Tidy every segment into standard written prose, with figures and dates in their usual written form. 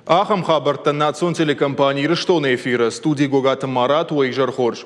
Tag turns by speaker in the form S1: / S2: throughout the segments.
S1: Ахӕм хабӕрттӕ национ телекомпани Ирыстоны эфиры студи Гогаты Марат уӕ изӕр хорз.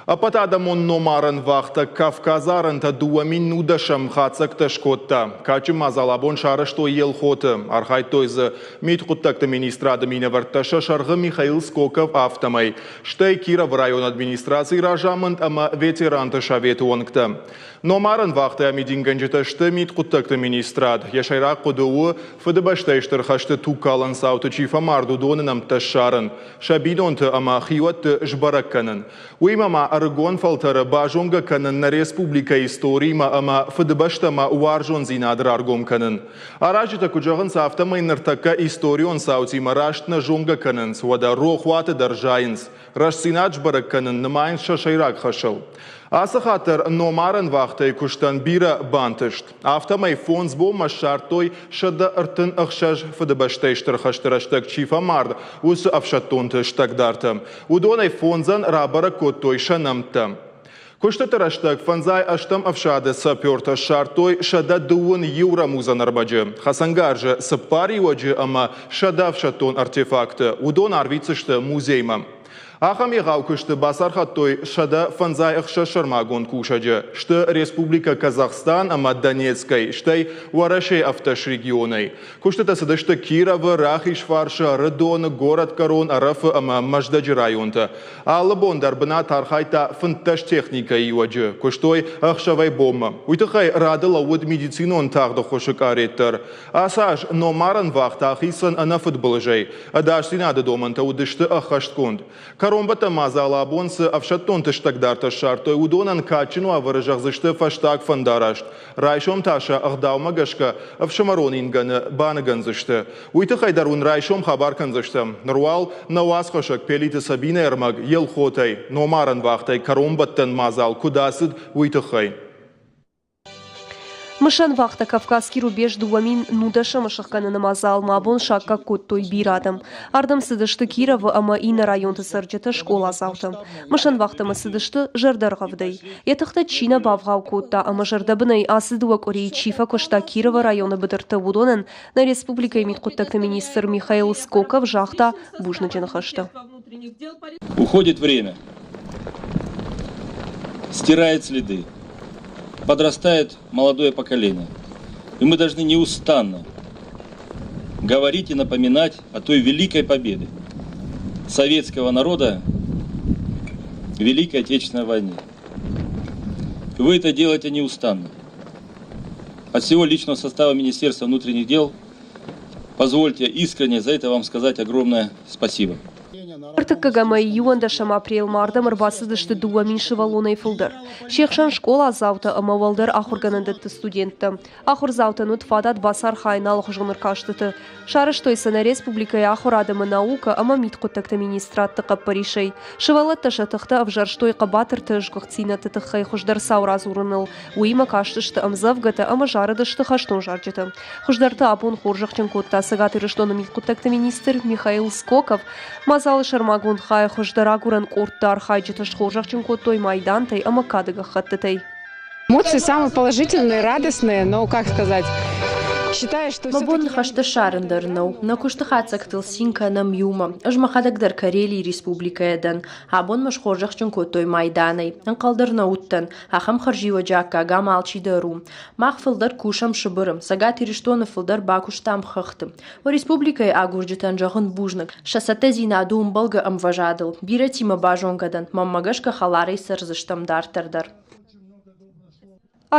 S1: Ӕппӕтадӕмон номарӕн вахтӕ Кавказы арӕнтӕ 2019-ӕм хатдзӕгтӕ скодта. Кадджын мадзал абон сарӕзтой Елхоты. Архайдтой дзы мидхъуыддӕгты министрады минӕвӕрттӕ сӕ сӕргъы Михаил Скоков, афтӕмӕй. Стӕй Кировы районы администрацийы разамынд ӕмӕ ветеранты советы уӕнгтӕ. Номарӕн вахтӕ амидингӕнджытӕ сты мидхъуыддӕгты министрад. Йӕ сӕйраг хъуыды у, Фыдыбӕстӕйы Стыр хӕсты тугкалӕн цауты чи фӕмард, уыдоны нӕмттӕ ссарын, сӕ бинонты ӕмӕ хиуӕтты сбӕрӕг кӕнын. Уыимӕ ма ӕрыгон фӕлтӕры базонгӕ кӕнын нӕ республикӕйы историимӕ ӕмӕ Фыдыбӕстӕмӕ уарзондзинад раргом кӕнын. Аразджытӕ куыд зӕгъынц, афтӕмӕй ныртӕккӕ историон цаутимӕ раст нӕ зонгӕ кӕнынц, уӕдӕ рохуаты дӕр зайынц. Рӕстдзинад сбӕрӕг кӕнын нымайынц сӕ сӕйраг хӕсыл. Ацы хатт дӕр номарӕн вахтӕйы куыстӕн бирӕ бантыст. Афтӕмӕй фондз бонмӕ ссардтой 136 Фыдыбӕстӕйы Стыр хӕсты рӕстӕг чи фӕмард, уыцы ӕфсӕддонты стӕгдартӕ. Уыдонӕй фондзӕн рабӕрӕг кодтой сӕ нӕмттӕ. Куыстыты рӕстӕг фӕндзай ӕстӕм ӕфсады сапертӕ ссардтой 121 рӕмудзӕн ӕрмӕджы, хӕцӕнгарзы цыппар иуӕджы ӕмӕ 100 ӕфсӕддон артефакты. Уыдон арвитдзысты музеймӕ. Ахӕм егъау куысты бацархайдтой 156 сӕрмагонд кусӕджы, сты Республикӕ Казахстан ӕмӕ Донецкӕй, стӕй Уӕрӕсейы ӕвддӕс регионӕй. Куыстытӕ цыдысты Кировы, Рахизфарсы, Ӕрыдоны, Горӕтгӕрон, Ӕрӕфы ӕмӕ Мӕздӕджы районты. Алы бон дӕр бынат архайдта 15 техникӕйы иуӕджы, куыстой ӕхсӕвӕй-бонмӕ. Уый тыххӕй рады лӕууыд медицинон тагъд ӕххуысы къарет дӕр. Ацы аз номарӕн вахтӕ ахицӕн ӕнӕфыдбылызӕй. Ӕдасдзинады домӕнтӕ уыдысты ӕххӕстгонд. Кӕронбӕттӕн мадзалы абон цы ӕфсӕддонты стӕгдартӕ ссардтой, уыдонӕн кадджын уавӕры зӕгъдзысты фӕстаг фӕндараст. Райсом та сӕ ӕгъдаумӕ гӕсгӕ ӕфсымӕрон ингӕны баныгӕндзысты. Уый тыххӕй дӕр уын райсом хабар кӕндзыстӕм. Ныр уал нӕ уацхӕссӕг Пелиты Сабинӕ ӕрмӕг Елхотӕй, номарӕн вахтӕй кӕронбӕттӕн мадзал куыд ацыд, уый тыххӕй.
S2: Мысӕн вахтӕ Кавказский рубеж 2019-ы сыхгӕныны мадзалмӕ абон саккаг кодтой бирӕ адӕм. Ардӕм цыдысты Кировы ӕмӕ иннӕ районты цӕрджытӕ, скъоладзаутӕ. Мысӕн вахтӕмӕ цыдысты зӕрдӕргъӕвдӕй. Йӕ тыхтӕ чи нӕ бавгъау кодта ӕмӕ зӕрдӕбынӕй ацы дыууӕ къуырийы чи фӕкуыста Кировы районы быдырты, уыдонӕн нӕ республикӕйы мидхъуыддӕгты министр Михаил Скоков загъта бузныджы ныхӕстӕ.
S3: Уходит время, стирает следы, подрастает молодое поколение. И мы должны неустанно говорить и напоминать о той великой победе советского народа в Великой Отечественной войне. Вы это делаете неустанно. От всего личного состава Министерства внутренних дел позвольте искренне за это вам сказать огромное спасибо.
S2: Ӕртыккӕгӕм мӕй иуӕндӕсӕм апрелмӕ ардӕм ӕрбацыдысты 2000 сывӕллонӕй фылдӕр. Се хсӕн скъоладзаутӕ ӕмӕ уӕлдӕр ахуыргӕнӕндӕтты студенттӕ. Ахуырдзаутӕн уыд фадат бацархайын алыхуызон ӕркастыты. Сарӕзтой сӕ нӕ республикӕйы ахуырад ӕмӕ наукӕ ӕмӕ мидхъуыддӕгты министрадты хъӕппӕрисӕй. Сывӕллӕттӕ сӕ тыхтӕ ӕвзӕрстой хъӕбатырты сгуыхтдзинӕдты тыххӕй хуыздӕр цау радзурыныл. Уыимӕ кастысты ӕмдзӕвгӕтӕ ӕмӕ зарыдысты хӕстон зарджытӕ. Хуыздӕрты абон хорзӕхджын кодта Цӕгат Ирыстоны мидхъуыддӕгты министр Михаил Скоков. Мадзалы сӕрмагонд хайы хуыздӕр агурӕн къордты архайджыты схорзӕхджын кодтой майдантӕй ӕмӕ кады гӕххӕттытӕй.
S4: Эмоции самые положительные, радостные, но, как сказать, считаю, что
S5: Мӕ бон ныхӕстӕ ссарын дӕр нӕу. Нӕ куысты хатдзӕгтыл цин кӕнӕм иумӕ. Ӕз мӕхӕдӕг дӕр Карелийы республикӕйӕ дӕн. Абон мӕ схорзӕхджын кодтой майданӕй. Ӕнхъӕл дӕр нӕ уыдтӕн, ахӕм хӕрзиуӕджы аккаг ам алчидӕр у. Мах фылдӕр кусӕм Сыбыры, Цӕгат Ирыстоны фылдӕр бакуыстам хӕхты. Уӕ республикӕйы агурджытӕн зӕгъын бузныг. Сӕ цӕттӕдзинад у ӕмбӕлгӕ ӕмвӕзадыл. Бирӕтимӕ базонгӕ дӕн, мӕнмӕ гӕсгӕ хӕларӕй цӕрдзыстӕм дарддӕр дӕр.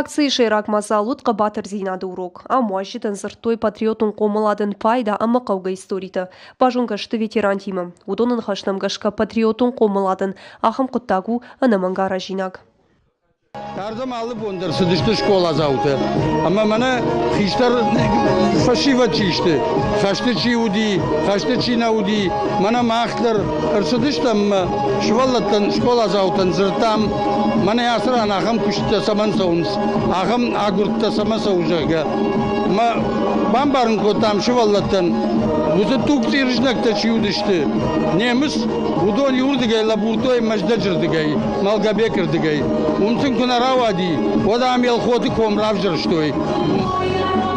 S2: Акцийы сӕйраг мадзал уыд хъӕбатырдзинады урок. Ам уазджытӕн дзырдтой патриотон хъомыладӕн пайда ӕмӕ хъӕугӕ историтӕ. Базонгӕ сты ветерантимӕ. Уыдоны ныхӕстӕм гӕсгӕ патриотон хъомыладӕн ахӕм хъуыддаг у ӕнӕмӕнг аразинаг.
S6: Ардӕм алы бон дӕр цыдысты скъоладзаутӕ ӕмӕ мӕнӕ хистӕр фӕсивӕд чи сты, хӕсты чи уыди, хӕсты чи нӕ уыди, мӕнӕ мах дӕр ӕрцыдыстӕм ӕмӕ сывӕллӕттӕн, скъоладзаутӕн дзырдтам, мӕнӕ ацы ран ахӕм куыстытӕ цӕмӕн цӕуынц, ахӕм агуырдтӕ цӕмӕ цӕуы, зӕгъгӕ. Ӕмӕ бамбарын кодтам сывӕллӕттӕн, уыцы тугцъир знӕгтӕ чи уыдысты, немыц, уыдон иуырдыгӕй лӕбурдтой Мӕздӕджырдыгӕй, Малгобекырдыгӕй. Уым сын куы нӕ рауади, уӕд ам Елхоты ком равзӕрстой.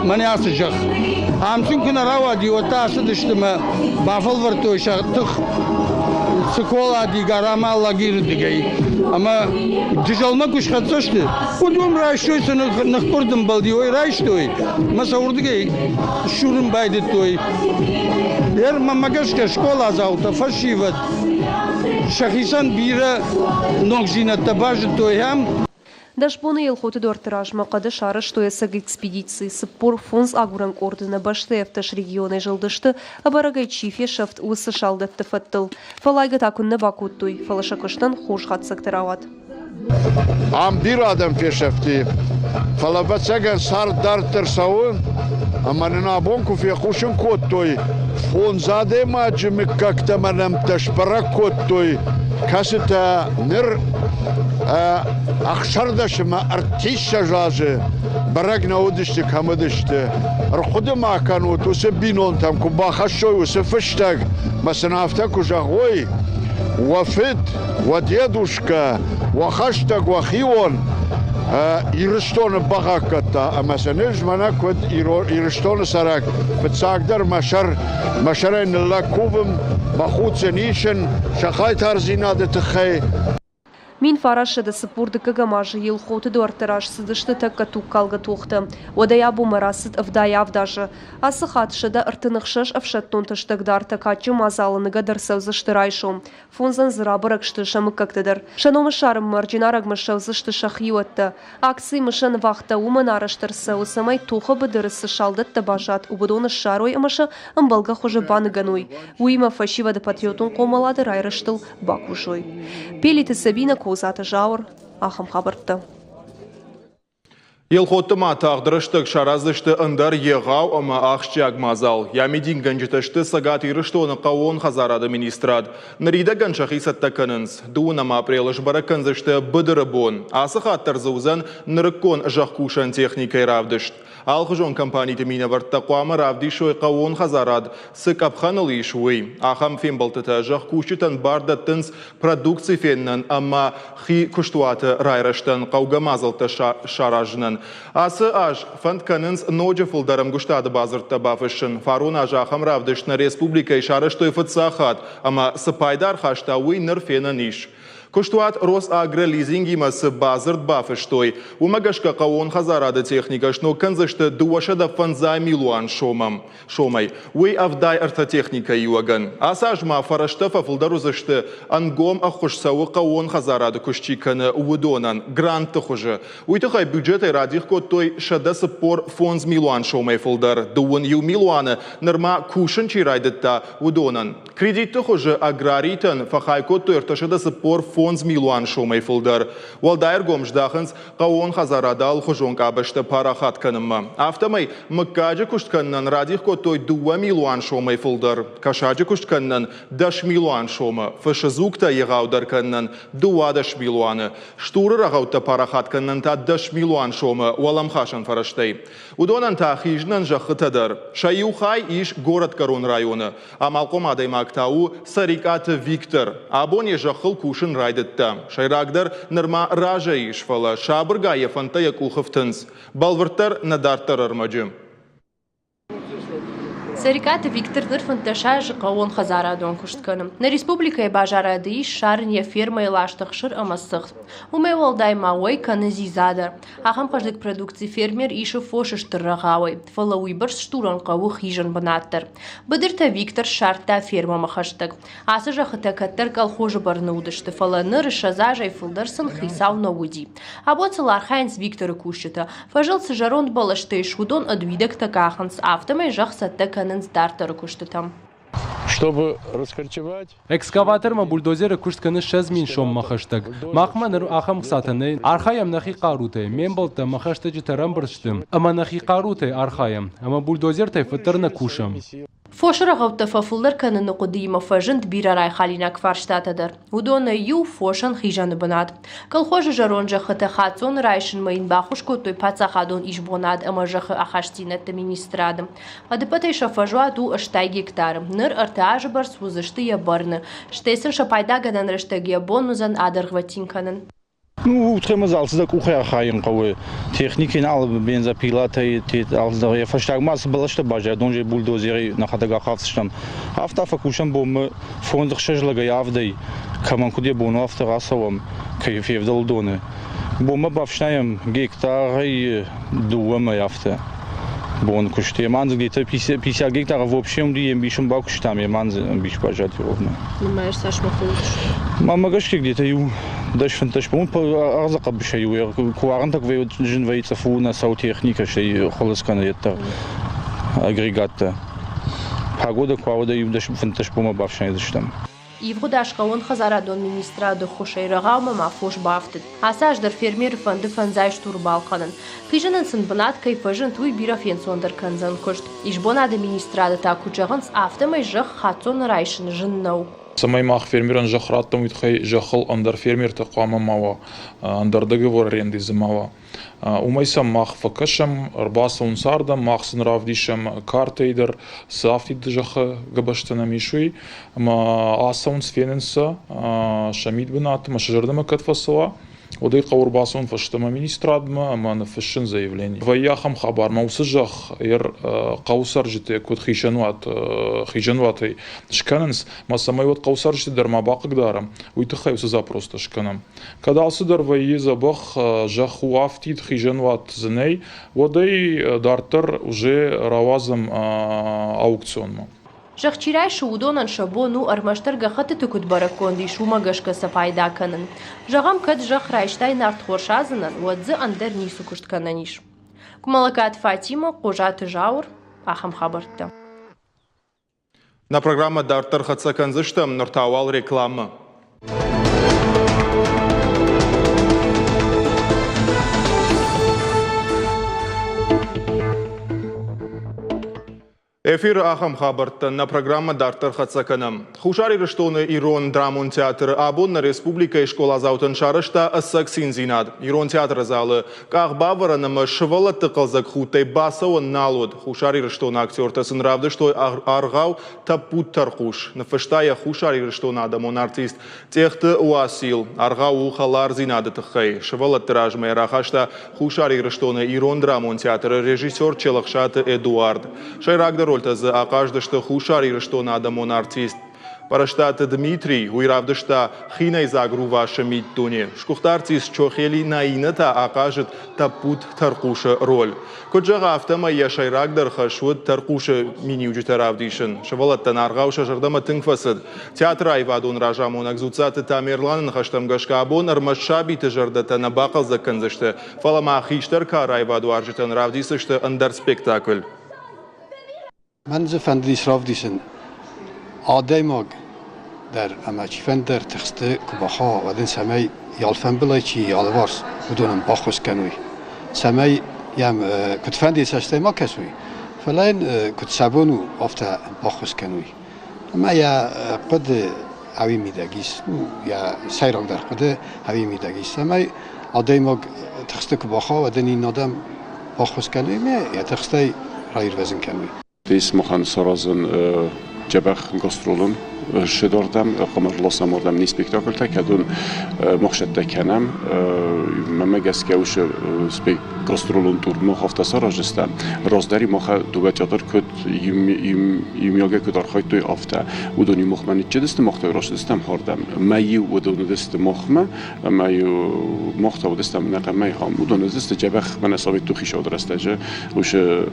S6: Мӕнӕ ацы зӕхх. Ам сын куы нӕ рауади, уӕд та ацыдысты мӕ бафӕлвӕрдтой сӕ тых Цыкола, Дигара ӕмӕ Алагиры дыгӕй. Ӕмӕ Джызӕлмӕ куы схӕццӕ сты, уӕд уым райстой сӕ ныхкъуырд ӕмбӕлди, уый райстой ӕмӕ сӕ уырдыгӕй сурын байдыдтой. Ер мӕнмӕ гӕсгӕ скъоладзаутӕ, фӕсивӕд сӕхицӕн бирӕ ногдзинӕдтӕ базыдтой ам.
S2: 10 боны Елхоты дуӕртты размӕ хъӕды сарӕзтой ӕцӕг экспедици. 45 агурӕн къорды нӕ бӕстӕйы ӕвддӕс регионӕй зылдысты, ӕбӕрӕгӕй чи фесӕфт, уыцы салдӕтты фӕдтыл. Фӕллайгӕ та куыннӕ бакодтой, фӕлӕ сӕ куыстӕн хорз хатдзӕгтӕ рауад.
S7: Ам бирӕ адӕм фесӕфти, фӕлӕ ӕвӕццӕгӕн цард дарддӕр цӕуы, ӕмӕ нын абон куы фехъусын кодтой, фондз адӕймаджы мыггӕгтӕ ӕмӕ нӕмттӕ сбӕрӕг кодтой, кӕцытӕ ныр 16 ӕмӕ 30 азы бӕрӕг нӕ уыдысты, кӕм уыдысты. Ӕрхъуыды ма кӕнут, уыцы бинонтӕм куы бахӕссой уыцы фыстӕг, мӕ сын афтӕ куы зӕгъой, уӕ фыд, уӕ дедушкӕ, уӕ хӕстӕг, уӕ хион Ирыстоны бахъахъхъӕдта ӕмӕ сӕ низ мӕнӕ куыд Ирыстоны цӕрӕг фыццагдӕр мӕ сӕр мӕ сӕрӕй ныллӕг кувын, мӕ худдзӕн исын сӕ хъайтардзинады тыххӕй.
S2: 1942 азы Елхоты дуӕртты раз цыдысты тӕккӕ тугкалгӕ тохтӕ. Уӕдӕй абонмӕ рацыд 77 азы. Ацы хатт 136 ӕфсӕддонты стӕгдартӕ кадджын мадзалы ныгӕд ӕрцӕудзысты райсом. Фондзӕн дзы рабӕрӕг сты сӕ мыггӕгтӕ дӕр. Сӕ номы ссарынмӕ Ӕрджынарӕгмӕ ссӕудзысты сӕ хиуӕттӕ. Акци мысӕн вахтӕ уымӕн арӕзт ӕрцӕуы, цӕмӕй тохы быдыры цы салдӕттӕ баззад, уыдоны ссарой ӕмӕ сӕ ӕмбӕлгӕ хуызы баныгӕной. Уыимӕ фӕсивӕды патриотон хъомылады райрӕзтыл бакусой. Пелиты Сабинӕ, Козаты Зауыр, ахӕм хабӕрттӕ.
S1: Елхотты ма тагъд рӕстӕг сараздзысты ӕндӕр егъау ӕмӕ ахсджиаг мадзал. Йӕ мидингӕнджытӕ сты Цӕгат Ирыстоны хъӕууон хӕдзарады министрад. Ныридӕгӕн сӕхи цӕттӕ кӕнынц. Дыууынӕм апрелы сбӕрӕг кӕндзысты быдыры бон. Ацы хатт дӕр дзы уыдзӕн нырыккон зӕхкусӕн техникӕйы равдыст. Алыхуызон компаниты минӕвӕрттӕ хъуамӕ равдисой хъӕууон хӕдзарад цы къӕпхӕныл ис, уый. Ахӕм фембӕлдтытӕ зӕхкусджытӕн бар дӕттынц продукци фенынӕн ӕмӕ хи куыстуаты райрӕзтӕн хъӕугӕ мадзӕлттӕ саразынӕн. Ацы аз фӕнд кӕнынц ноджы фылдӕр ӕмгуыстады бадзырдтӕ бафыссын. Фарон аз ахӕм равдыст нӕ республикӕйы сарӕзтой фыццаг хатт, ӕмӕ цы пайда ӕрхаста, уый ныр фенӕн ис. Куыстуат Росагролизингимӕ цы бадзырд бафыстой, уымӕ гӕсгӕ хъӕууон хӕдзарады техникӕ сног кӕндзысты 205 милуан сомӕй. Уый 73 техникӕйы иуӕгӕн. Ацы аз ма фӕрӕзтӕ фӕфылдӕр уыдзысты, ӕнгом ӕххуыс цӕуы хъӕууон хӕдзарады куыст чи кӕны, уыдонӕн грантты хуызы. Уый тыххӕй бюджетӕй радих кодтой 145 милуан сомӕй фылдӕр, 21 милуаны нырма кусын чи райдыдта, уыдонӕн. Кредитты хуызы аграритӕн фӕхай кодтой 345 милуан сомӕй фылдӕр. Уӕлдай ӕргом здахынц хъӕууон хӕдзарады алыхуызон къабӕзтӕ парахат кӕнынмӕ. Афтӕмӕй мыггаджы куыст кӕнынӕн радих кодтой 2 милуан сомӕй фылдӕр, кӕсаджы куыст кӕнынӕн 10 милуан сомы, фысы дзугтӕ егъаудӕр кӕнынӕн 12 милуаны, стуры рӕгъӕуттӕ парахат кӕнынӕн та 10 милуан сомы уӕлӕмхасӕн фӕрӕзтӕй. Уыдонӕн та хизынӕн зӕххытӕ дӕр. Сӕ иу хай ис горӕтгӕрон районы. Амалхъом адӕймаг та у Цӕрикъаты Виктор. Абон йӕ зӕххыл кусын райдыдта. Сӕйрагдӕр нырма разӕй ис, фӕлӕ сабыргай йӕ фӕндтӕ йӕ къухы фтынц. Бӕлвырддӕр нӕ дарддӕр ӕрмӕджы.
S5: Цӕрикъаты Виктор ныр 15 азы хъӕууонхӕдзарадон куыст кӕны. Нӕ республикӕйы базарады ис ссарын йӕ фермӕйы ласт ӕхсыр ӕмӕ цыхт. Уымӕй уӕлдай ма уӕй кӕны дзидза дӕр. Ахӕм хъӕздыг продукци фермер исы фосы стыр рӕгъауӕй, фӕлӕ уыйбӕрц стурӕн хъӕуы хизӕн бынат дӕр. Быдыртӕ Виктор ссардта фермӕмӕ хӕстӕг. Ацы зӕххытӕ кӕддӕр колхозы бӕрны уыдысты, фӕлӕ ныр 20 азӕй фылдӕр сын хицау нӕ уыди. Абон сыл архайынц Викторы кусджытӕ. Фӕзыл цы зӕронд бӕлӕстӕ ис, уыдон ӕд уидӕгтӕ къахынц, афтӕмӕй зӕхх цӕттӕ кӕнынц дарддӕры куыстытӕм.
S8: Чтобы раскорчевать
S9: Экскаватор ӕмӕ бульдозеры куыст кӕны 20 000 соммӕ хӕстӕг. Махмӕ ныр ахӕм хцатӕ нӕй. Архайӕм нӕхи хъарутӕй. Ме мбӕлттӕ ӕмӕ хӕстӕджытӕ ӕрӕмбырд сты, ӕмӕ нӕхи хъарутӕй архайӕм. Ӕмӕ бульдозертӕй фыддӕр нӕ кусӕм.
S5: Фосы рӕгъӕуттӕ фӕфылдӕр кӕныны хъуыдыимӕ фӕзынд бирӕ райхалинаг фарстатӕ дӕр. Уыдонӕй иу фосӕн хизӕны бынат. Колхозы зӕронд зӕххытӕ хаццоны райсынмӕ йын баххуыс кодтой паддзахадон исбонад ӕмӕ зӕххы ахастдзинӕдты министрады. Ӕдыппӕтӕй сӕ фӕзуат у 80 гектары. Ныр 3 азы бӕрц уыдзысты йӕ бӕрны. Стӕй сын сӕ пайдагӕнӕн рӕстӕг йӕ бон уыдзӕн адӕргъвӕтин кӕнын.
S10: Ну, утремӕ алцыдӕр къухӕй архайын хъӕуы. Техникӕ нал бензопилатӕй, алцыдӕр. Йӕ фӕстагмӕ цы бӕлӕстӕ баззад, донжы бульдозерӕй нӕхӕдӕг ахафдзыстӕм. Афтӕ фӕкусӕм бонмӕ фондз-ӕхсӕз лӕгӕй авдӕй, кӕмӕн куыд йӕ бон у, афтӕ рацӕуӕм, кӕй февдӕлы доны. Бонмӕ бафснайӕм гектарӕй дыууӕмӕ афтӕ бон куыст. Еман дзы где-то 50 гектара в общем уыди, ӕмбисын бакуыстам, еман дзы ӕмбис баззад ровно.
S5: Нымайыс, цас ма фӕуыдзысты?
S10: Мӕнмӕ гӕсгӕ где-то иу 10-15 бон ӕрдзы хъӕбысӕй у, куы уарынтӕ куы вӕййы, зын вӕййы цъыф у нӕ сау техникӕ, стӕй хуылыдз кӕны йеддӕр агрегаттӕ. Погода куы уа, уӕд иу 10-15 бонмӕ бафснайдзыстӕм.
S5: Ивгъуыд аз хъӕууонхӕдзарадон министрады ӕххуысӕй рӕгъаумӕ ма фос бафтыд. Ацы аз дӕр фермеры фӕнды фӕндзай стур балхӕнын. Хизынӕн сын бынат кӕй фӕзынд, уый бирӕ фенцондӕр кӕндзӕн куыст. Исбонады министрады та куыд зӕгъынц, афтӕмӕй зӕхх хаццоны райсын зын нӕу.
S11: Цӕмӕй мах фермерӕн зӕхх раттӕм, уый тыххӕй зӕххыл ӕндӕр фермертӕ хъуамӕ ма уа, ӕндӕр договор аренды дзы ма уа. Уымӕй сӕм мах фӕкӕсӕм, ӕрбацӕуынц ардӕм, мах сын равдисӕм картӕйы дӕр, цы афтид зӕххы гӕбӕзтӕ нӕм ис, уый. Ӕмӕ ацӕуынц, фенынц сӕ сӕ мидбынат ӕмӕ сӕ зӕрдӕмӕ кӕд фӕцӕуа, уӕд ӕй хъӕуы ӕрбацӕуын фӕстӕмӕ министрадмӕ ӕмӕ ныффыссын заявление. Вӕййы ахӕм хабар, мӕ уыцы зӕхх хъӕуы цӕрджытӕ куыд хизӕнуатӕй скӕнынц, ӕмӕ цӕмӕй уӕд хъӕуы цӕрджыты дӕр ма бахъыгдарӕм, уый тыххӕй уыцы запростӕ скӕнӕм. Кӕд алцыдӕр вӕййы дзӕбӕх, зӕхх у афтид, хизӕнуат дзы нӕй, уӕд ӕй дарддӕр уже рауадзӕм аукционмӕ.
S5: Зӕхх чи райсы, уыдонӕн сӕ бон у ӕрмӕстдӕр гӕххӕттыты куыд бӕрӕггонд ис, уымӕ гӕсгӕ сӕ пайда кӕнын. Зӕгъӕм, кӕд зӕхх райстай нартхор садзынӕн, уӕд дзы ӕндӕр ницы куыст кӕнӕн ис. Къуымӕллӕгаты Фатимӕ, Хъозаты Зауыр, ахӕм хабӕрттӕ.
S1: Нӕ программӕ дарддӕр хӕццӕ кӕндзыстӕм, ныр та уал рекламӕ. Эфиры ахӕм хабӕрттӕ нӕ программӕ дарддӕр хӕццӕ кӕнӕм. Хуссар Ирыстоны ирон драмон театры абон нӕ республикӕйы скъоладзаутӕн сарӕзта ӕцӕг циндзинад. Ирон театры залы къахбавӕрӕн ӕмӕ сывӕллӕтты хъӕлдзӕг худтӕй бацӕуӕн нал уыд. Хуссар Ирыстоны актертӕ сын равдыстой аргъау «Тӕппуд тӕрхъус». Ныффыста йӕ Хуссар Ирыстоны адӕмон артист Тъехты Уасил. Аргъау у хӕлардзинады тыххӕй. Сывӕллӕтты размӕ рахаста Хуссар Ирыстоны ирон драмон театры режиссер Челӕхсаты Эдуард. Сӕйрагдӕр рольтӕ дзы ахъаздысты Хуссар Ирыстоны адӕмон артист Пӕрӕстаты Дмитрий, уый равдыста хинӕйдзаг рувасы миддуне. Сгуыхт артист Чохели Наина та ахъазыд тӕппуд тӕрхъусы роль. Куыд зӕгъы, афтӕмӕй йӕ сӕйрагдӕр хӕс уыд тӕрхъусы миниуджытӕ равдисын. Сывӕллӕттӕн аргъау сӕ зӕрдӕмӕ тынг фӕцыд. Театры аивадон разамонӕг Дзуццаты Тамерланы ныхӕстӕм гӕсгӕ абон ӕрмӕст сабиты зӕрдӕтӕ нӕ бахъӕлдзӕг кӕндзысты, фӕлӕ ма хистӕр кары аивадуарзджытӕн равдисдзысты ӕндӕр спектакль.
S12: Мӕн дзы фӕндыдис равдисын адӕймаг дӕр ӕмӕ чифӕндӕр тыхсты куы бахауа, уӕд ын цӕмӕй йӕ алфӕмбылай чи алыварс, уыдонӕн баххуыс кӕной, цӕмӕй йӕм куыдфӕндыйы цӕстӕй ма кӕсой, фӕлӕ йын куыд сӕ бон у, афтӕ баххуыс кӕной. Ӕмӕ йӕ хъуыды ӕви мидӕг ис, ну, йӕ сӕйрагдӕр хъуыды ӕви мидӕг ис, цӕмӕй адӕймаг тыхсты куы бахауа, уӕд ын иннӕ адӕм баххуыс кӕной ӕмӕ йӕ тыхстӕй раирвӕзын кӕной.
S13: Ис махӕн саразын дзӕбӕх гастролон ссыдардӕм, хъуамӕ ласӕм уырдӕм не спектакльтӕ, кӕд уын мах цӕттӕ кӕнӕм. Мӕнмӕ гӕсгӕ уыцы гастролон тур мах афтӕ сараздзыстӕм. Раздӕри мах дыууӕ театр куыд иумиагӕй куыд архайдтой, афтӕ. Уыдон-иу махмӕ ныццыдысты, мах та рацыдыстӕм хӕрдӕм. Мӕ-иу уыдон уыдысты махмӕ, ӕмӕ-иу мах та уыдыстӕм нӕхъӕмӕй ам. Уыдон уыдысты дзӕбӕх мӕнӕ советты хицауады рӕстӕджы уыцы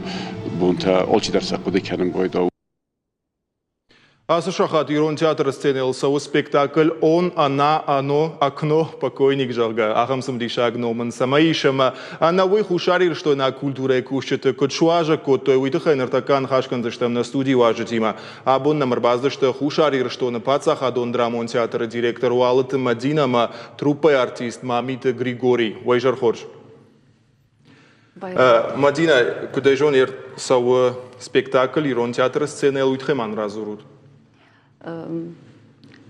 S13: бонтӕ алчидӕр сӕ хъуыды кӕнын байдау.
S1: Ацы сахат Ирон театры сценӕйыл цӕуы спектакль «Он, она, оно, окно, покойник», зӕгъгӕ, ахӕм цымыдисаг ном ын цӕмӕй ис ӕмӕ ӕнӕуый хуссарирыстойнаг культурӕйы кусджыты куыд суазӕг кодтой, уый тыххӕй ныртӕккӕ ныхас кӕндзыстӕм нӕ студийы уазджытимӕ. Абон нӕм ӕрбацыдысты Хуссар Ирыстоны паддзахадон драмон театры директор Уалыты Мӕдинӕ ӕмӕ труппӕйы артист Мамиты Григорий. Уӕ изӕр хорз! Мадинӕ, куыд ӕй зонын, цӕуы спектакль Ирон театры сценӕйыл, уый тыххӕй ма нын радзурут.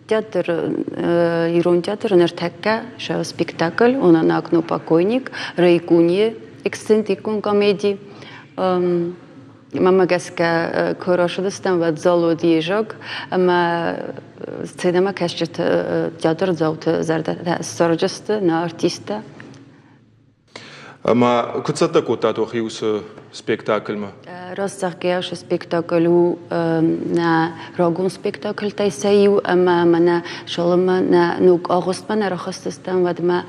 S14: Театр, Ирон театры ныртӕккӕ сӕ спектакль «Он она окно покойник», Райкунье эксцентрикон комеди. Мӕнмӕ гӕсгӕ, куы рацыдыстӕм, уӕд зал уыд езаг, ӕмӕ Сценӕмӕкӕсджыты театрдзауты зӕрдӕтӕ ссардзысты нӕ артисттӕ.
S1: Ӕмӕ куыд цӕттӕ кодтат уӕхи уыцы спектакльмӕ?
S14: Раст зӕгъгӕйӕ, уыцы спектакль у нӕ рагон спектакльтӕй сӕ иу, ӕмӕ мӕнӕ цалынмӕ нӕ ног агъуыстмӕ нӕ рахызтыстӕм, уӕдмӕ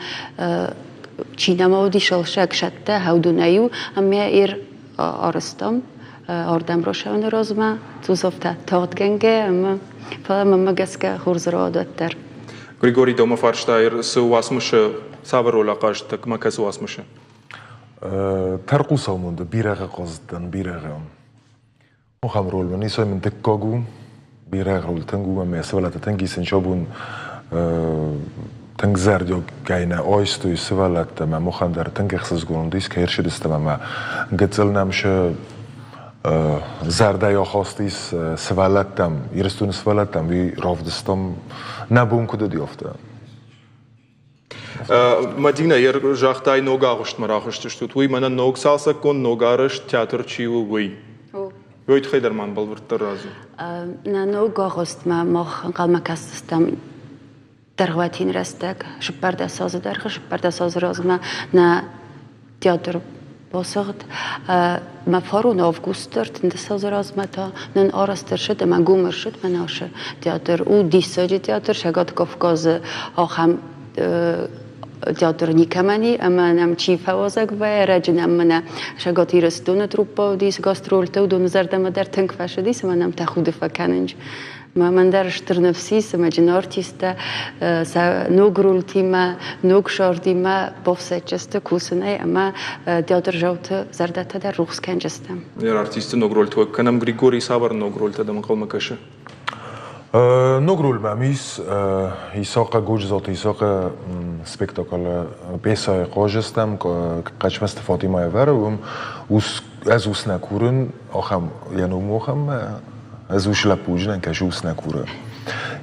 S14: чи нӕма уыдис алсӕг сӕттӕ, хӕудунӕй-иу ӕмӕ ир арӕзтам ардӕм рацӕуыны размӕ, цъусовтӕ тагъдгӕнгӕ ӕмӕ фӕлӕ мӕнмӕ гӕсгӕ хорз рауад уӕддӕр.
S1: Григорий дӕумӕ фарста, цы уацмысы цавӕр роль ахъазыдтӕ ӕмӕ кӕцы уацмысы?
S15: Тӕрхъусау мын бирӕгъы хъазыдтӕн, бирӕгъы. Ахӕм роль мын исой мын дыккаг у, бирӕ роль тынг у ӕмӕ сывӕллӕттӕ тынг исынц абон тынг зӕрдиагӕй нӕ айстой сывӕллӕттӕ ӕмӕ махӕн дӕр тынг ӕхсызгон уыдис, кӕй ӕрцыдыстӕм ӕмӕ гыццыл нӕм сӕ зӕрдӕйы ахаст ис сывӕллӕттӕм, Ирыстоны сывӕллӕттӕм, уый равдыстам, нӕ бон куыд уыди, афтӕ.
S1: Мадинӕ, загътай, ног агъуыстмӕ рахызтыстут. Уый мӕнӕ ног цалцӕггонд, ног арӕзт театр чи у, уый. Уый тыххӕй дӕр ма бӕлвырддӕр радзур.
S14: Нӕ ног агъуыстмӕ мах ӕнхъӕлмӕ кӕсдзыстӕм дӕргъвӕтин рӕстӕг, 14 азы дӕргъы, 14 азы размӕ нӕ театр басыгъд. Мӕ фарон августы 13 азы размӕ та нын арӕзт ӕрцыд ӕмӕ гом ӕрцыд мӕнӕ ацы театр. У диссаджы театр, Цӕгат Кавказы ахӕм театр никӕмӕн и, ӕмӕ нӕм чи фӕуазӕг вӕййы, ӕрӕджы нӕм мӕнӕ Цӕгат Ирыстоны труппӕ уыдис гастрольты, уыдоны зӕрдӕмӕ дӕр тынг фӕцыдис ӕмӕ нӕм тӕхуды фӕкӕнынц. Мӕн дӕр стыр ныфс ис, ӕмӕ джын артисттӕ сӕ ног рольтимӕ, ног сардимӕ бафсӕддзысты кусынӕй ӕмӕ театрзауты зӕрдӕтӕ дӕр рухс кӕнджысты.
S1: Артисты ног рольтӕ кӕнӕм. Григорий, цавӕр ног рольтӕ дӕм ӕнхъӕлмӕ кӕсы?
S15: Ног роль мӕм ис Исахъы Годжызаты Исахъы спектаклы пьесӕйы хъазыстӕм Хъӕцмӕзты Фатимӕйы ӕвӕры, уым ус ӕз ус нӕ курын, ахӕм йӕ ном у ахӕм ӕз ус лӕппуджынӕн кӕсы ус нӕ куры.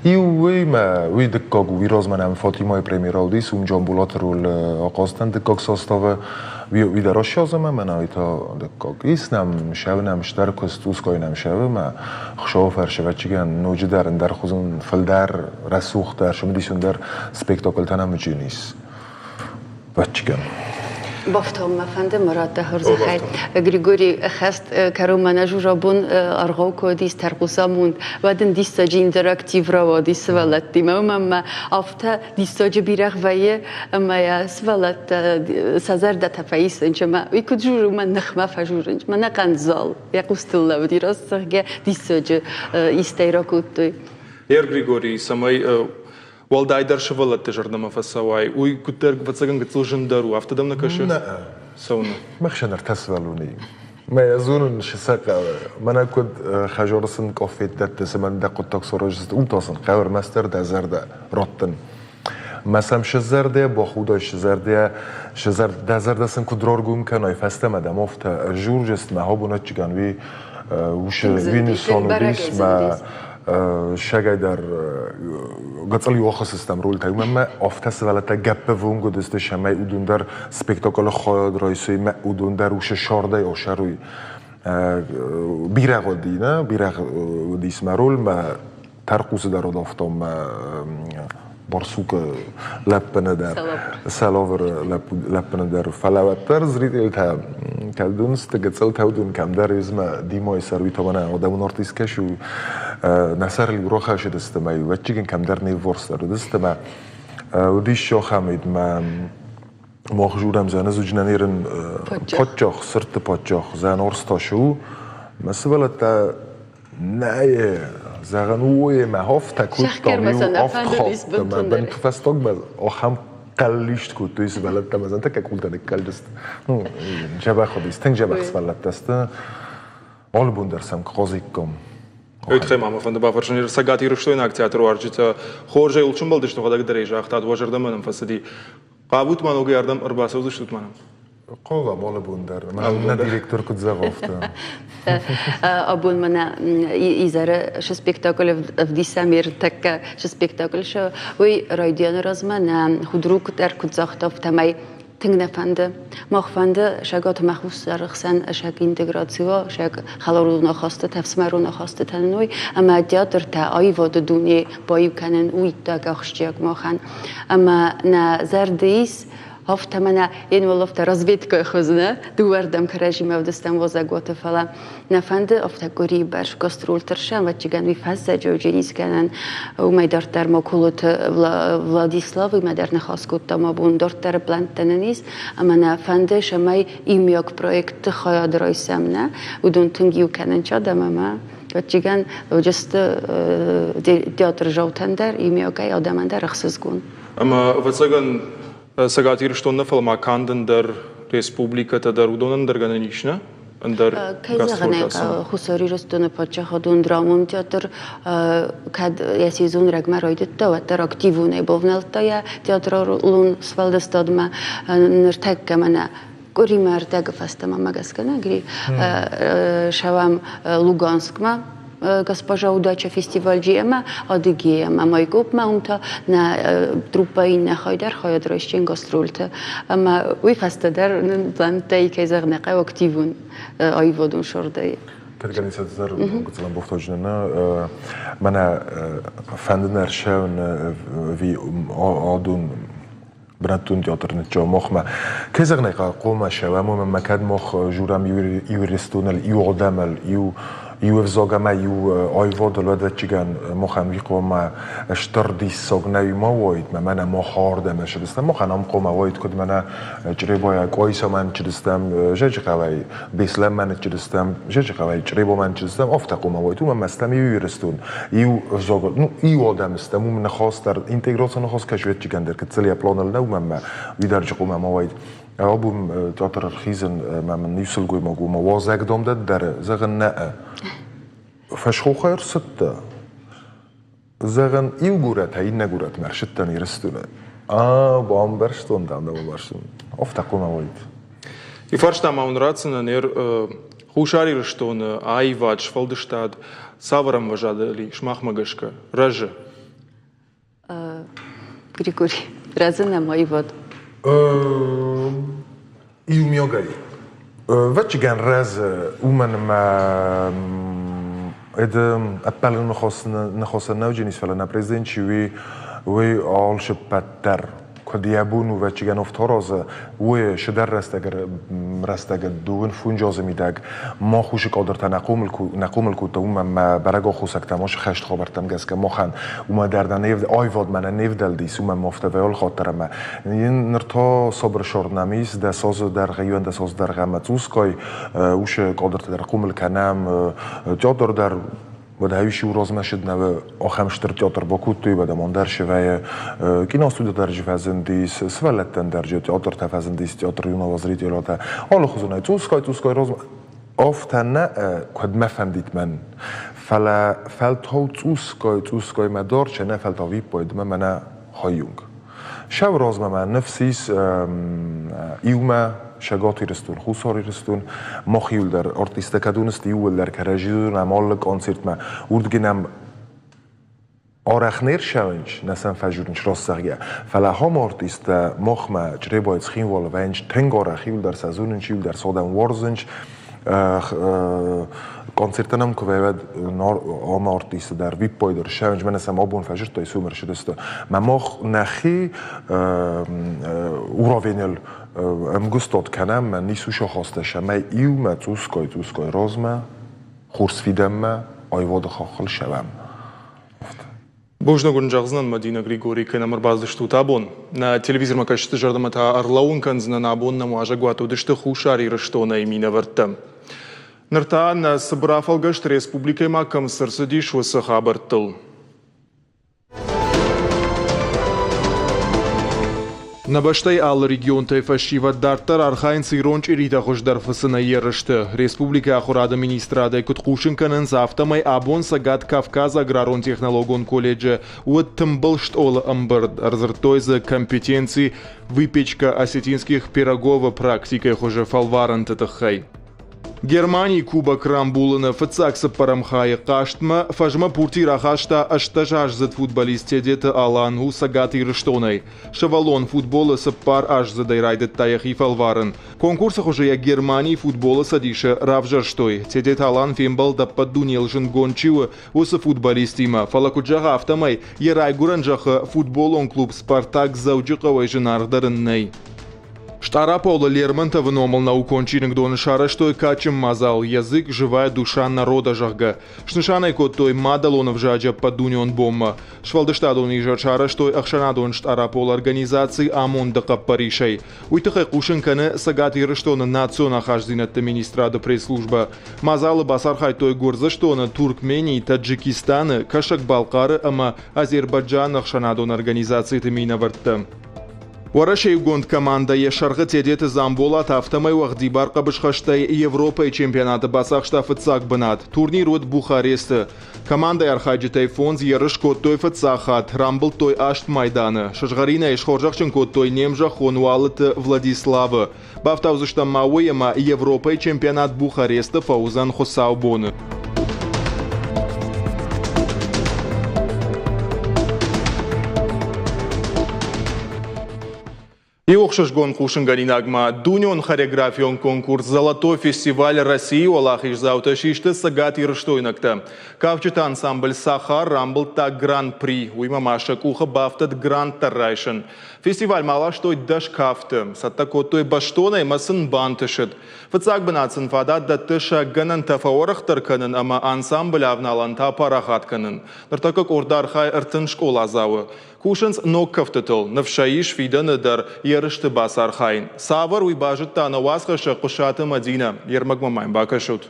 S15: Иу уый мӕ уый дыккаг у, уый размӕ нӕм Фатимайы премьерӕ уыдис, уым Джамбулаты роль ахъазтӕн дыккаг составы. Уый дӕр ассӕдз ӕмӕ мӕнӕ уый та дыккаг. Ис нӕм сӕвы нӕм стӕр куыст, уской нӕм сӕвы мӕ Хуыцауы фӕрсывӕдчигӕн ноджыдӕр ӕндӕрхуызон фылдӕр, рӕсугъддӕр, цымыдисондӕр спектакльтӕ нӕм ис. Вӕдчигӕн.
S14: Бафтауын мӕ фӕнды Мурат хорзӕхӕй. Григорий хӕст кӕронмӕ нӕ жужабон аргъау куы уыдис тӕрхъусамонд, уӕд ын диссаджы интерактив рауадис сывӕллӕттимӕ. Уымӕн ӕмӕ афтӕ диссаджы бирӕгъ вӕййы, ӕмӕ йӕ сывӕллӕттӕ сӕ зӕрдӕтӕ фӕисынц ӕмӕ уый куыд журы, уымӕн ныхмӕ фӕжурынц. Мӕнӕ хъандзал йӕ хъустыл лӕууыди, раст зӕгъгӕ, диссаджы истӕй ракодтой.
S1: Ер Григорий, цӕмӕй уӕлдайдӕр сывӕллӕтты зӕрдӕмӕ фӕцӕуай, уый куыддӕр, ӕвӕццӕгӕн, гыццыл зындӕр у, афтӕ дӕм нӕ кӕсы?
S15: Нӕ.
S1: Цӕуынӕ?
S15: Махсӕн ӕртӕ сывӕллони. Мӕ зонун сӕ хъӕуы. Мӕнӕ куд хӕзор сын къофет дӕтты, цӕмӕн дӕ хъуыддаг сараздзысты, уым та сын хъӕуы ӕрмӕстдӕр дӕ зӕрдӕ раттын. Мӕ сӕм сӕ зӕрдӕ бахудай, сӕ зӕрдӕ, сӕ дӕ зӕрдӕ сын куд раргом кӕнай, фӕстӕмӕ дӕм афтӕ ӕрзурдзысты, мӕ абон адджиган уи усы винусон уыдис, мӕ сӕгӕй дӕр гыцъыл иохысыстӕм рольтӕ, уымӕн мӕ афтӕ сывӕллӕттӕ гӕппӕввонг уыдысты, цӕмӕй уыдон дӕр спектаклы хайад райсой, мӕ уыдон дӕр усы сардӕй асӕрой. Бирӕ уыди, нӕ? Бирӕ уыдис мӕ роль, мӕ тӕрхъусы дӕр уыдафтон мӕ барсукы лӕппыны дӕр, сӕлавыры лӕппыны дӕр. Фӕлӕ уӕддӕр зрительтӕ кӕдунсты гыццылтӕ уыдон кӕмдӕр измӕ Димойы сӕр уый томана адӕмон артист кӕсы, нӕ сӕрыл рохӕсыдысты мӕ ӕвӕццӕгӕн кӕмдӕр не вворсдӕр уыдысты мӕ уыдис ахӕм мӕ мах журӕм зӕны зуджнӕн ерын подчох, сырдты подчох, зӕн орсташы у. Мӕ сывӕллӕттӕ Нӕ, зӕгъӕн, уойемӕ афтӕ кодтам, иу авд хатты мӕ бынты фӕстагмӕ ахӕм хъӕллист кодтой сывӕллӕттӕ мӕ зӕнтӕккӕ къултӕ ныккалдысты. Ну, дзӕбӕх уыдис, тынг дзӕбӕх сывӕллӕттӕ сты. Алы бон дӕр сӕм хъазиккам.
S1: Уый тыххӕй ма мӕ фӕнды бафӕрсын, Цӕгат Ирыстойнаг театруарзджытӕ хорзӕй уыл сӕмбӕлдысты, уӕдӕг дӕр ӕй загътат, уӕ зӕрдӕмӕ нӕм фӕцыди. Хъавут ма ногӕй ардӕм ӕрбацӕудзыстут ма нӕм?
S15: Хъавӕм алы бон дӕр. Нӕ директор куыд зӕгъы, афтӕ.
S14: Абон мӕнӕ изӕры шы спектакль ӕвдисӕм ӕртӕккӕ шы спектакль шы уый райдианы размӕ нӕ худрук дӕр куыд загъта, афтӕмӕй. Тынг нӕ фӕнды. Мах фӕнды Сӕгат ӕмӕ Хуссары хсӕн сӕг интеграци уа, сӕг хӕларон ахастытӕ, ӕфсымӕрон ахастытӕ нын уой, ӕмӕ театртӕ аивады дуне баиу кӕнын у иттӕг ахсджиаг махӕн. Ӕмӕ нӕ зӕрды ис афтӕ мӕнӕ енвӕллӕфтӕ разведкӕйы хуызы нӕ дыууӕрдӕм кӕрӕдзимӕ ӕвдыстам уазӕгуаты, фӕлӕ нӕ фӕнды афтӕ къуырийы бӕрц гастролты рсӕм, ӕвӕццӕгӕн уый фӕззӕджы удженискӕнӕн. Уымӕй дарддӕр ма Кулоты Владиславимӕ дӕр ныхас кодтам абон, дарддӕры плӕнттӕ нын ис, ӕмӕ нӕ фӕнды, цӕмӕй иумиаг проектты хайад райсӕм, нӕ уыдон тынг иу кӕнынц адӕм ӕмӕ ӕвӕццӕгӕн уыдысты театрзаутӕн дӕр, иумиагӕй адӕмӕн дӕр ӕхсызгон.
S1: Ӕмӕ ӕвӕццӕгӕн Цӕгат Ирыстон нӕ, фӕлӕ ма канд ӕндӕр республикӕтӕ дӕр уыдонӕн дӕр гӕнӕн ис, нӕ? Ӕндӕр
S14: Кӕй зӕгъын ӕй хъӕуы, Хуссар Ирыстоны паддзахадон драмон театр кӕд йӕ сезон рӕгмӕ райдыдта, уӕддӕр активонӕй бавнӕлдта йӕ театралон сфӕлдыстадмӕ. Ныртӕккӕ мӕнӕ къуыримӕ ӕрдӕгы фӕстӕмӕ мӕ гӕсгӕ нӕ сӕуӕм Луганскмӕ Госпожа Удача фестиваль ӕмӕ Адыгея ӕмӕ Майкопмӕ, уым та нӕ труппӕйы иннӕ хай дӕр хайад райсдзӕн гастрольты. Ӕмӕ уый фӕстӕ дӕр нын плӕнттӕй, кӕй зӕгъын ӕй хъӕуы, активон аивадон сӕрдӕй.
S15: Организатор гуцалан бофтоджнана мӕнӕ фӕнды нӕ ӕрсӕуын ви адун бынӕттон театр ныччо мохмӕ. Кӕй зӕгъын ӕй хъӕуы, хъомӕ сӕуӕм, уымӕн ӕмӕ кӕд мох журам иу Ирыстоныл, иу адӕмыл, иу иу ӕвзаг ӕмӕ иу аивадыл, уӕд ӕвӕццӕгӕн махӕн уый хъуамӕ стыр диссаг нӕ ма уаид, мӕ мӕнӕ мах ардӕм ӕрцыдыстӕм, махӕн ам хъуамӕ уаид, куыд мӕнӕ Чъребайӕ Къуайсамӕ ныццыдыстӕм, Зӕджыхъӕуӕй Беслӕнмӕ ныццыдыстӕм, Зӕджыхъӕуӕй Чъребомӕ ныццыдыстӕм, афтӕ хъуамӕ уаид, уымӕн ӕмӕ стӕм иу Ирыстон, иу ӕвзаг, ну, иу адӕм стӕм, уым ныхас дӕр, интеграцион ныхас кӕсвӕдджыгӕн дӕр гыццыл йӕ планыл нӕу, мӕнмӕ уый дӕр хъуамӕ ма уаид. Абон театр ӕрхизын, мӕ мын иу сылгоймаг у, мӕ уазӕгдон дӕр, зӕгъын, нӕ. Фӕсхохӕй ӕрцыдтӕ. Зӕгъӕн, иу горӕтӕй иннӕ горӕтмӕ ӕрсыдтӕн Ирыстоны. А, бамбӕрстон, дам, дӕ бамбӕрстон. Афтӕ хъуамӕ уаид.
S1: И фарста ма уын ратдзынӕн Хуссар Ирыстоны аивад, сфӕлдыстад цавӕр ӕмвӕзадыл и сымахмӕ гӕсгӕ? Рӕзы?
S14: Григорий, рӕзы нӕм аивад?
S15: Иумиагӕй. Ӕвӕццӕгӕн рӕзы, уымӕн ӕмӕ это ӕппӕлын ныхасӕн нӕ уыдзӕнис, фӕлӕ нӕ президент чи уый, уый алцыппӕт дӕр куыд йӕ бон у, ӕвӕццӕгӕн ӕфтаразы, уый цыдӕр рӕстӕг дыууын фунджазы мидӕг ма хъусы кадртӕ нӕ хъомыл кодта, уымӕн ӕмӕ бӕрӕг аххосӕгтӕ ма сыхӕст хабӕрттӕм гӕсгӕ махӕн уымӕ дӕр нӕ аивадмӕ нӕ не вдӕлдис, уымӕн ма афтӕ вӕй алхатт дӕр ӕмӕ ныр та сабыр сӕр нӕм ис, дӕс азы дӕргъы, 11 азы дӕргъы ӕмӕ цъусгай уыцы кадртӕ дӕр хъомыл кӕнӕм, театр дӕр уӕд ӕвис иу размӕ сыд нӕ ахӕм стыр театр бакодтой, уӕд ӕм дӕр сывӕйы киностуди дӕр фӕзындис, сывӕллӕттӕн дӕр театртӕ фӕзындис, театр юного зрителятӕ. Алыхуызонӕй цъусгай-цъусгай размӕ афтӕ нӕ, куыд мӕ фӕндид мӕн, фӕлӕ фӕлтау цъусгай-цъусгай мӕ дарча, нӕ фӕлтау виппайд мӕ мӕнӕ хайунг. Сӕу размӕ мӕ ныфс ис иумӕ Цӕгат Ирыстон, Хуссар Ирыстон, мах иуылдӕр артисттӕ кӕд уыныс, иууылдӕр кӕрӕдзи ӕм алы концертмӕ, уырдыгӕй нӕм арӕх не рцӕуынц, нӕ сӕм фӕзурынц раст зӕгъгӕ, фӕлӕ ахӕм артисттӕ махмӕ Чъребайы, Цхинвалы вӕййынц тынг арӕх, иуылдӕр сӕ зонынц, иуылдӕр сӕ адӕм уарзынц. Концерттӕ нӕм куы вӕййы, уӕд ам артисты дӕр виппой дӕр ссӕуынц, мӕнӕ сӕм абон фӕзырдтой, сумӕ ӕрцыдысты. Мӕ мах нӕхи уровеныл ӕмгуыстад кӕнӕм, мӕ ницы сахастӕ сӕмӕй иумӕ цъусгай-цъусгай размӕ, хорз фидӕнмӕ аивады хаххыл ссӕуӕм.
S1: Бузныг уын зӕгъдзынӕн, Мадина Григорий, кӕй нӕм ӕрбацыдыстут абон. Нӕ телевизормӕ кӕсджыты зӕрдӕмӕ та ӕрлӕууын кӕндзынӕн, абон нӕм уазӕгуат уыдысты Хуссар Ирыстонӕй минӕвӕрттӕ. Ныр та нӕ цыбыр афӕлгӕст республикӕйы кӕм цы рцыдис, уыцы хабӕрттыл. Нӕ бӕстӕйы алы регионтӕй фӕсивӕд дарддӕр архайынц ирон чъиритӕ хуыздӕр фыцынӕй ерысты. Республикӕйы ахуырады министрадӕй куыд хъусын кӕнынц, афтӕмӕй абон Цӕгат Кавказы аграрон-технологон колледжы уыд тымбыл стъолы ӕмбырд. Ӕрдзырдтой дзы компетенци выпечка осетинских пирогов-ы практикӕйы хуызы фӕлварӕнты тыххӕй. Германийы Кубок рамбулыны фыццаг цыппӕрӕм хайы хъазтмӕ фӕзмӕ пурти рахаста 18-аздзыд футболист Тедеты Алан у Цӕгат Ирыстонӕй. Сывӕллон футболы цыппар аздзыдӕй райдыдта йӕхи фӕлварын. Конкурсы хуызы йӕ Германийы футболы цӕдисы равзӕрстой. Тедеты Алан фембӕлд ӕппӕт дунейыл зындгонд чи у, уыцы футболистимӕ. Фӕлӕ куыд зӕгъы, афтӕмӕй йӕ райгуырӕн зӕххы футболон клуб «Спартак» Дзӕуджыхъӕуӕй зынаргъдӕр ын нӕй. Стъараполы Лермонтовы номыл наукон чиныгдоны сарӕзтой кадджын мадзал «Язык – живая душа народа», зӕгъгӕ. Снысан ӕй кодтой мадӕлон ӕвзаджы ӕппӕтдунеон бонмӕ. Сфӕлдыстадон изӕр сарӕзтой ӕхсӕнадон Стъараполы организаци «Амонды» хъӕппӕрисӕй. Уый тыххӕй хъусын кӕны Цӕгат Ирыстоны национ ахастдзинӕдты министрады пресс-службӕ. Мадзалы бацархайдтой Гуырдзыстоны, Туркменийы, Таджикистаны, Кӕсӕг-Балхъары ӕмӕ Азербайджаны ӕхсӕнадон организациты минӕвӕрттӕ. Уӕрӕсейы иугонд командӕ йӕ сӕргъы Тедеты Дзамболат афтӕмӕй уӕгъдибар хъӕбысхӕстӕй Европӕйы чемпионаты бацахста фыццаг бынат. Турнир уыд Бухаресты. Командӕйы архайджытӕй фондз ерыс кодтой фыццаг хатт, рамбылдтой аст майданы. Сызгъӕринӕй схорзӕхджын кодтой не мзӕххон Уалыты Владиславы. Бафтаудзыстӕм ма уый, ӕмӕ Европӕйы чемпионат Бухаресты фӕуыдзӕн хуыцаубоны. Иу ӕхсызгон хъусынгӕнинаг ма дунеон хореографион конкурс «Золотой фестиваль России» уӕлахиздзаутӕ систы цӕгатирыстойнӕгтӕ. Кафджыты ансамбль «Сахар» рамбылдта гран-при, уыимӕ ма сӕ къухы бафтыд грант дӕр райсын. Фестивальмӕ аластой 10 кафты, цӕттӕ кодтой бӕстонӕй ӕмӕ сын бантысыд. Фыццаг бынат сын фадат дӕтты сӕ гӕнӕнтӕ фӕуӕрӕхдӕр кӕнын ӕмӕ ансамблы авналӕнтӕ апарахат кӕнын. Ныртӕккӕ къорды архайы 30 скъоладзауы. Кусынц ног кӕфтытыл, ныфс ӕй ис фидӕны дӕр ерысты бацархайын. Цавӕр, уый базыдта нӕ уацхӕссӕг Хъуысаты Мӕдинӕ. Йе рмӕгмӕ ма йын бакӕсут.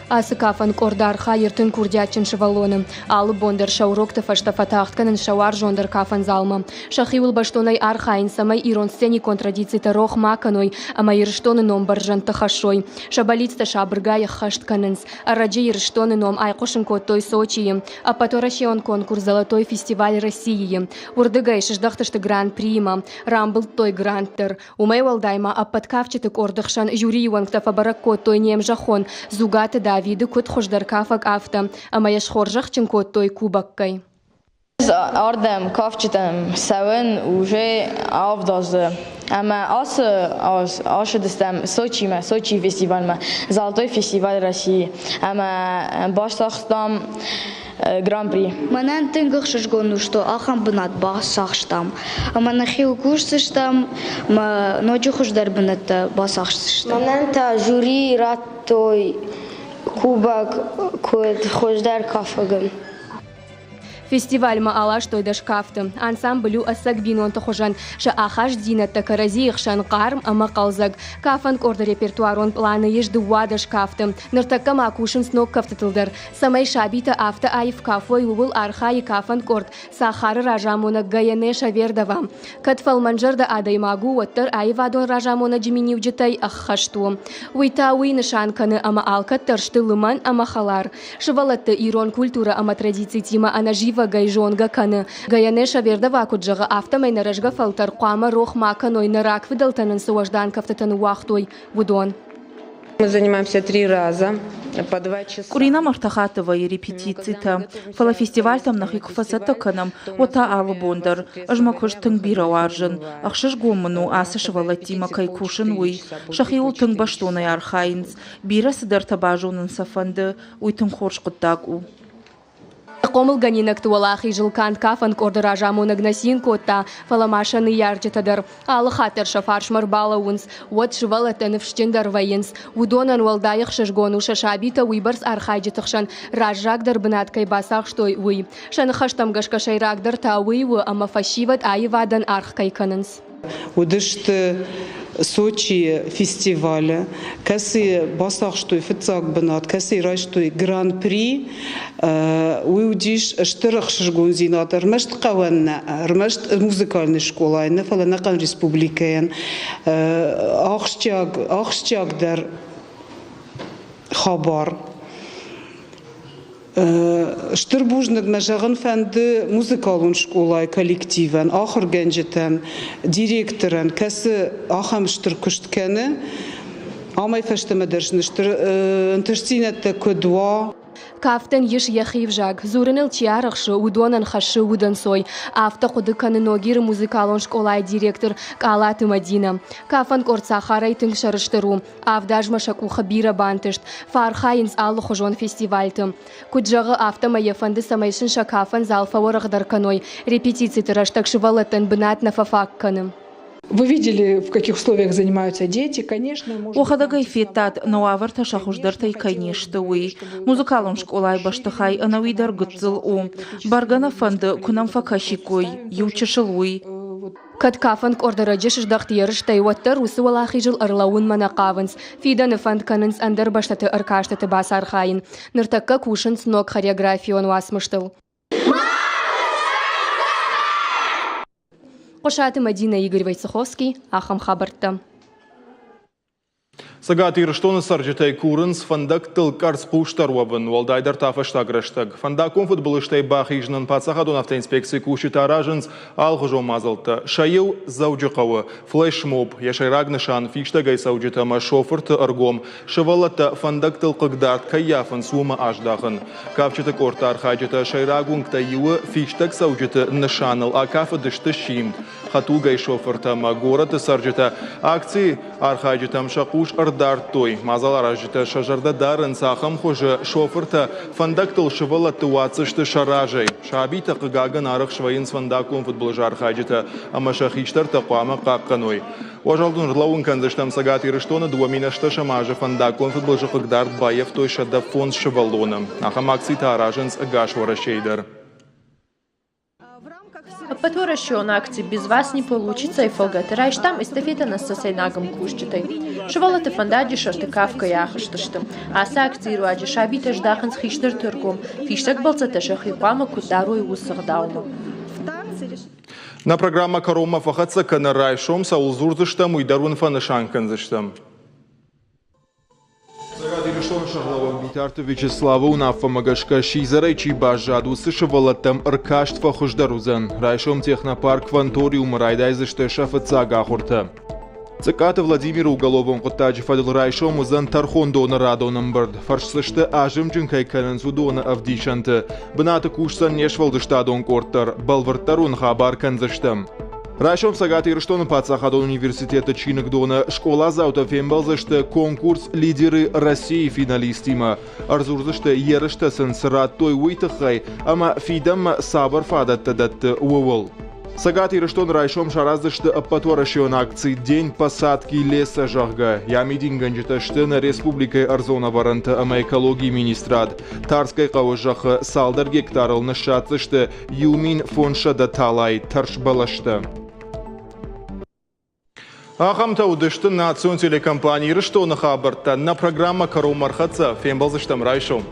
S16: Ацы кафӕн къорд архайы 30 курдиатджын сывӕллоны. Алы бон дӕр сӕ урокты фӕстӕ фӕтагъд кӕнынц сӕ уарзондӕр кафӕн залмӕ. Сӕхиуыл бӕстонӕй архайынц, цӕмӕй ирон сценикон традицитӕ рох ма кӕной ӕмӕ Ирыстоны ном бӕрзӕндты хӕссой. Сӕ бӕллицтӕ сабыргай ӕххӕст кӕнынц. Ӕрӕджы Ирыстоны ном айхъуысын кодтой Сочийы. Ӕппӕтуӕрӕсеон конкурс «Золотой фестиваль России-йы». Уырдыгӕй сыздӕхтысты гран-приимӕ, рамбылдтой грант дӕр. Уымӕй уӕлдай ма ӕппӕт кафджыты къорды хсӕн жюрийы уӕнгтӕ фӕбӕрӕг кодтой не мзӕххон Дзугаты Давиды куыд хуыздӕр кафӕг, афтӕ, ӕмӕ йӕ схорзӕхджын кодтой кубоккӕй.
S17: Ардӕм кафджытӕм цӕуын уже авд азы. Ӕмӕ ацы аз ацыдыстӕм Сочимӕ, Сочийы фестивальмӕ, Золотой фестиваль России. Ӕмӕ бацахстам Гран-при.
S18: Мӕнӕн тынг ӕхсызгон у, что ахӕм бынат бацахстам. Ӕмӕ нӕхиуыл кусдзыстӕм, ӕмӕ ноджы хуыздӕр бынӕттӕ бацахсдзыстӕм.
S17: Мӕнӕн та жюри радтой кубок куыд хуыздӕр кафӕгӕн.
S16: Фестивальмӕ аластой 10 кафты. Ансамбль у ӕцӕг бинонты хуызӕн. Сӕ ахастдзинӕдтӕ кӕрӕдзийы хсӕн хъарм ӕмӕ хъӕлдзӕг. Кафӕн къорды репертуарон пъланы ис 12 кафты. Ныртӕккӕ ма кусынц ног кӕфтытыл дӕр. Цӕмӕй сабитӕ афтӕ аив кафой, ууыл архайы кафӕн къорд Сахары разамонӕг Гаянэ Шавердова. Кӕд фӕлмӕнзӕрдӕ адӕймаг у, уӕддӕр аивадон разамонӕджы миниуджытӕй ӕххӕст у. Уый та уый нысан кӕны, ӕмӕ алкӕддӕр сты лымӕн ӕмӕ хӕлар. Сывӕллӕтты ирон культурӕ ӕмӕ традицитимӕ ӕнӕзивӕгӕй зонгӕ кӕны. Гаянэ Шавердова куыд зӕгъы, афтӕмӕй нӕ рӕзгӕ фӕлтӕр хъуамӕ рох ма кӕной, нӕ рагфыдӕлтӕ нын цы уӕздан кӕфтытӕ ныууагътой, уыдон.
S19: Мы занимаемся три раза по два часа.
S20: Къуыри нӕм ӕртӕ хатты вӕййы репетицитӕ, фӕлӕ фестивальтӕм нӕхи куы фӕцӕттӕ кӕнӕм, уӕд та алы бон дӕр. Ӕз мӕ куыст тынг бирӕ уарзын. Ӕхсызгон мын у, ацы сывӕллӕттимӕ кӕй кусын, уый. Сӕхиуыл тынг бӕстонӕй архайынц. Бирӕ цыдӕртӕ базонын сӕ фӕнды, уый тынг хорз хъуыддаг у.
S16: Хъомылгӕнинӕгты уӕлахизыл канд кафӕн къорды разамонӕг нӕ цин кодта, фӕлӕ ма сӕ ныййарджытӕ дӕр. Алы хатт дӕр сӕ фарсмӕ ӕрбалӕууынц, уӕд сывӕллӕттӕ ныфсджындӕр вӕййынц. Уыдонӕн уӕлдай ӕхсызгон у, сӕ сабитӕ уыйбӕрц архайджыты хсӕн раззагдӕр бынат кӕй бацахстой, уый. Сӕ ныхӕстӕм гӕсгӕ сӕйрагдӕр та уый у, ӕмӕ фӕсивӕд аивадӕн аргъ кӕй кӕнынц.
S21: Уыдысты Сочийы фестивалы, кӕцыйы бацахстой фыццаг бынат, кӕцыйы райстой гран-при. Уый уыдис стыр ӕхсызгондзинад ӕрмӕст хъӕуӕн нӕ, ӕрмӕст музыкальный скъолайӕн нӕ, фӕлӕ ӕнӕхъӕн республикӕйӕн. Ахсджиаг, ахсджиагдӕр хабар. Стыр бузныг мӕ зӕгъын фӕнды музыкалон скъолайы коллективӕн, ахуыргӕнджытӕн, директорӕн, кӕцы ахӕм стыр куыст кӕны. Амӕй фӕстӕмӕ дӕр сын стыр ӕнтыстдзинӕдтӕ куыд уа.
S16: Кафтӕн ис йӕхи взаг, дзурыныл чи арӕхсы, уыдонӕн хӕссы удӕнцой. Афтӕ хъуыды кӕны Ногиры музыкалон скъолайы директор Къалаты Мадинӕ. Кафӕн къорд сахарӕй тынг сӕрыстыр у. Авд азмӕ сӕ къухы бирӕ бантыст, фӕархайынц алыхуызон фестивальты. Куыд зӕгъы, афтӕмӕй йӕ фӕнды, цӕмӕй сын сӕ кафӕн зал фӕуӕрӕхдӕр кӕной. Репетициты рӕстӕг сывӕллӕттӕн бынат нӕ фӕфаг кӕны.
S3: Вы видели, в каких условиях занимаются дети, конечно.
S20: Уӕхӕдӕг ӕй федтат, нӕ уавӕртӕ сӕ хуыздӕртӕй кӕй не сты, уый. Музыкалон скъолайы бӕстыхай ӕнӕуи дӕр гыццыл у. Бӕргӕ нӕ фӕнды, куы нӕм фӕкӕсиккой, иу чысыл уый.
S16: Кӕд кафӕн къорды раджы сыздӕхт ерыстӕй, уӕддӕр уыцы уӕлахизыл ӕрлӕууынмӕ нӕ хъавынц. Фидӕны фӕнд кӕнынц ӕндӕр бӕстӕты ӕркастыты бацархайын. Ныртӕккӕ кусынц ног хореографион уацмыстыл. Хъуысаты Мӕдинӕ, Игорь Войцеховский, ахӕм хабӕрттӕ.
S1: Цӕгат Ирыстоны цӕрджытӕй курынц фӕндӕгтыл къӕрцхъусдӕр уӕвын, уӕлдайдӕр та фӕстаг рӕстӕг. Фӕндаггон фыдбылызтӕй бахизынӕн паддзахадон автоинспекцийы кусджытӕ аразынц алыхуызон мадзӕлттӕ. Сӕ иу Дзӕуджыхъӕуы флешмоб, йӕ сӕйраг нысан фистӕгӕй цӕуджытӕ ӕмӕ шофырты ӕргом сывӕллӕттӕ фӕндӕгтыл хъыгдард кӕй йафынц, уымӕ аздахын. Кафджыты къордты архайджытӕ сӕйраг уынгтӕй иуы фистӕг цӕуджыты нысаныл акафыдысты симд. Хӕдтулгӕйы шофыртӕ ӕмӕ горӕты цӕрджытӕ акцийы архайджытӕм сӕ хъус ӕрдардтой. Мадзаларазджытӕ сӕ зӕрдӕ дарынц, ахӕм хуызы шофыртӕ фӕндӕгтыл сывӕллӕтты уадздзысты сӕ разӕй. Сабитӕ, хъыгагӕн, арӕх свӕййынц фӕндаггон фыдбылызы архайджытӕ ӕмӕ сӕ хистӕртӕ хъуамӕ хъахъхъӕной. Уазалдон ӕрлӕууын кӕндзыстӕм Цӕгат Ирыстоны 2008 азы фӕндаггон фыдбылызы хъыгдард баййӕфтой 105 сывӕллоны. Ахӕм акцитӕ аразынц ӕгас Уӕрӕсейы дӕр.
S5: Ӕппӕтуӕрӕсеон акци «Без вас не получится»-йы фӕлгӕты райстам эстафетӕ нӕ цӕцӕйнаг ӕмкусджытӕй. Сывӕллӕтты фӕндаджы сӕрты кафгӕйӕ ахызтысты. Ацы акцийы руаджы сабитӕ здахынц хистӕрты ӕргом, фистӕг бӕлццӕттӕ сӕхи хъуамӕ куыд дарой, уыцы ӕгъдаумӕ.
S1: Нӕ программӕ кӕронмӕ фӕхӕццӕ кӕны райсом, цӕуыл дзурдзыстӕм, уый дӕр уын фӕнысан кӕндзыстӕм. Цӕгат Ирыстоны сӕргълӕууӕг Битарты Вячеславы уынаффӕмӕ гӕсгӕ сидзӕрӕй чи баззад, уыцы сывӕллӕттӕм ӕркаст фӕхуыздӕр уыдзӕн. Райсом технопарк Кванториумы райдайдзысты сӕ фыццаг ахуыртӕ. Цъыккаты Владимиры уголовон хъуыддаджы фӕдыл райсом уыдзӕн тӕрхондоны радон ӕмбырд. Фӕрсдзысты, азымджын кӕй кӕнынц, уыдоны ӕвдисӕнты. Бынаты кусдзӕн не сфӕлдыстадон къорд дӕр. Бӕлвырддӕр уын хабар кӕндзыстӕм. Райсом Цӕгат Ирыстоны паддзахадон университеты чиныгдоны скъоладзаутӕ фембӕлдзысты конкурс «Лидеры России» финалисттимӕ. Ӕрдзурдзысты, ерыстӕ сын цы радтой, уый тыххӕй ӕмӕ фидӕнмӕ цавӕр фадӕттӕ дӕтты, ууыл. Цӕгат Ирыстоны райсом сараздзысты ӕппӕтуӕрӕсеон акци «День посадки леса», зӕгъгӕ. Йӕ амидингӕнджытӕ сты нӕ республикӕйы ӕрдзон ӕвӕрӕнты ӕмӕ экологийы министрад. Тарскӕйы хъӕуы зӕххы цалдӕр гектарыл ныссадздзысты 1500 талайы тӕрсбӕлӕстӕ. Ахӕмтӕ уыдысты национ телекомпани Ирыстоны хабӕрттӕ. Нӕ программӕ кӕронмӕ ӕрхӕццӕ. Фембӕлдзыстӕм райсом.